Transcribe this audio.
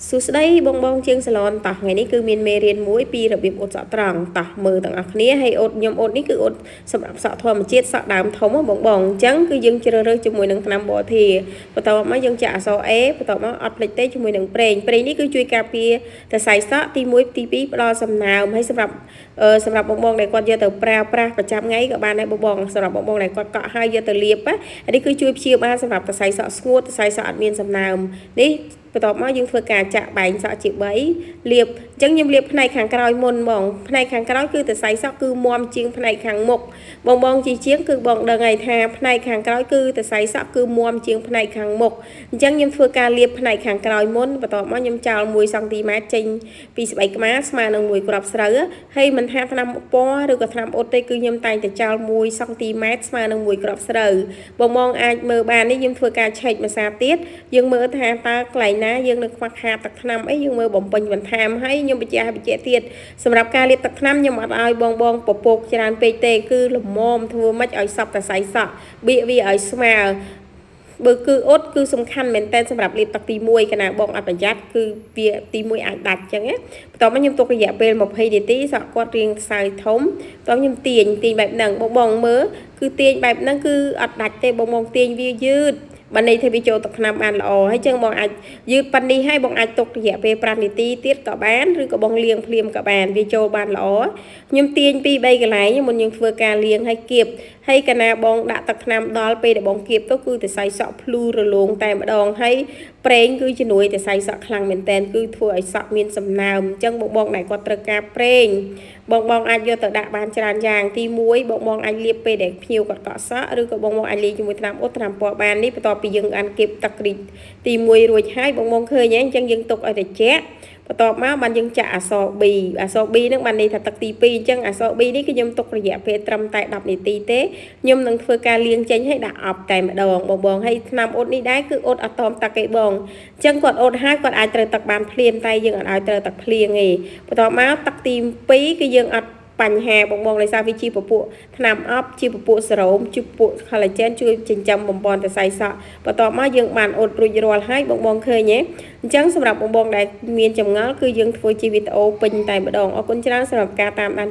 សួស្តីបងបងជាងសាឡនតោះថ្ងៃនេះគឺមានមេរៀនមួយពីរបៀបអ៊ុតសក់ត្រង់តោះមើលទាំងអស់គ្នាហើយអ៊ុតខ្ញុំអ៊ុតនេះគឺអ៊ុតសម្រាប់សក់ធម្មជាតិសក់ដើមធំហ៎បងបងអញ្ចឹងគឺយើងជ្រើសរើសជាមួយនឹងថ្នាំបធាបន្ទាប់មកយើងចាក់អក្សរ A បន្ទាប់មកអត់ភ្លេចទេជាមួយនឹងប្រេងប្រេងនេះគឺជួយការពារសរសៃសក់ទី1ទី2ផ្ដល់សំណើមហើយសម្រាប់សម្រាប់បងបងដែលគាត់យកទៅប្រើប្រាស់ប្រចាំថ្ងៃក៏បានដែរបងបងសម្រាប់បងបងដែលគាត់កក់ហើយយកទៅលាបណានេះគឺជួយព្យាបាលសម្រាប់សរសៃសក់ស្ងួតសរសៃសក់អត់មានសំណើមនេះបន្ទាប់មកយើងធ្វើការចាក់បែងសក់ជា3លាបអញ្ចឹងខ្ញុំលាបផ្នែកខាងក្រោយមុនបងផ្នែកខាងក្រោយគឺសរសៃសក់គឺមាំជាងផ្នែកខាងមុខបងបងជាជាងគឺបងដឹងហើយថាផ្នែកខាងក្រោយគឺសរសៃសក់គឺមាំជាងផ្នែកខាងមុខអញ្ចឹងខ្ញុំធ្វើការលាបផ្នែកខាងក្រោយមុនបន្ទាប់មកខ្ញុំចោល1សង់ទីម៉ែត្រចេញពីស្បែកក្បាលស្មើនឹង1គ្រាប់ស្រូវហើយមិនថាថ្នាំពណ៌ឬក៏ថ្នាំអ៊ុតទេគឺខ្ញុំតែងតែចោល1សង់ទីម៉ែត្រស្មើនឹង1គ្រាប់ស្រូវបងបងអាចមើលបាននេះខ្ញុំធ្វើការឆែកម្សាទៀតយើងមើលថាតើកន្លែងណាយើងនៅខ្វះខាតទឹកថ្នាំអីយើងមើលបំពេញបន្ថែមហើយខ្ញុំបញ្ជាក់ឲ្យបញ្ជាក់ទៀតសម្រាប់ការលាបទឹកថ្នាំខ្ញុំអត់ឲ្យបងបងពពកច្រើនពេកទេគឺល្មមធ្វើម៉េចឲ្យសពតសៃសក់បៀកវាឲ្យស្មើបើគឺអ៊ុតគឺសំខាន់មែនតើសម្រាប់លាបទឹកទី1កាលណាបងអត់ប្រយ័ត្នគឺវាទី1អាចដាច់អញ្ចឹងណាបន្ទាប់មកខ្ញុំទុករយៈពេល20នាទីសក់គាត់រៀងខ្សោយធំបន្ទាប់ខ្ញុំទាញទាញបែបហ្នឹងបងបងមើលគឺទាញបែបហ្នឹងគឺអត់ដាច់ទេបងបងទាញវាយឺតបើន័យថាវាចូលទឹកថ្នាំបានល្អហើយចឹងបងអាចយឺតប៉ុណ្នេះហើយបងអាចទុករយៈពេល5នាទីទៀតក៏បានឬក៏បងលាងភ្លាមក៏បានវាចូលបានល្អខ្ញុំទាញ2 3កន្លែងមុនយើងធ្វើការលាងហើយគៀបហើយកាលណាបងដាក់ទឹកថ្នាំដល់ពេលដែលបងគៀបទៅគឺសរសៃសក់ភ្លឺរលោងតែម្ដងហើយប្រេងគឺជំនួយសរសៃសក់ខ្លាំងមែនតែនគឺធ្វើឲ្យសក់មានសំណើមអញ្ចឹងបងបងដែលគាត់ត្រូវការប្រេងបងបងអាចយកទៅដាក់បានច្រើនយ៉ាងទី1បងបងអាចលាបពេលដែលភ្ញៀវគាត់កក់សក់ឬក៏បងបងអាចលាយជាមួយថ្នាំអ៊ុតថ្នាំពណ៌បាននេះបន្ទាប់ពីយើងអានគៀបទឹករីកទី1រួចហើយបងបងឃើញហើយអញ្ចឹងយើងទុកឲ្យត្រជាក់បន្ទាប់មកបានយើងចាក់អក្សរ B អក្សរ B ហ្នឹងបានន័យថាទឹកទី2អញ្ចឹងអក្សរ B នេះគឺខ្ញុំទុករយៈពេលត្រឹមតែ10នាទីទេខ្ញុំនឹងធ្វើការលាងចេញឲ្យដាក់អប់តែម្ដងបងបងហើយថ្នាំអ៊ុតនេះដែរគឺអ៊ុតអត់តមទឹកទេបងអញ្ចឹងគាត់អ៊ុតហើយគាត់អាចត្រូវទឹកបានភ្លាមតែយើងអត់ឲ្យត្រូវទឹកភ្លៀងទេបន្ទាប់មកទឹកទី2គឺយើងអត់បញ្ហាបងបងដោយសារវាជាពពួកថ្នាំអប់ជាពពួកសេរ៉ូមជាពពួក collagen ជួយចិញ្ចឹមបំពន់សរសៃសក់បន្ទាប់មកយើងបានអ៊ុតរួចរាល់ហើយបងបងឃើញទេអញ្ចឹងសម្រាប់បងបងដែលមានចម្ងល់គឺយើងធ្វើជាវីដេអូពេញតែម្ដងអរគុណច្រើនសម្រាប់ការតាមដាន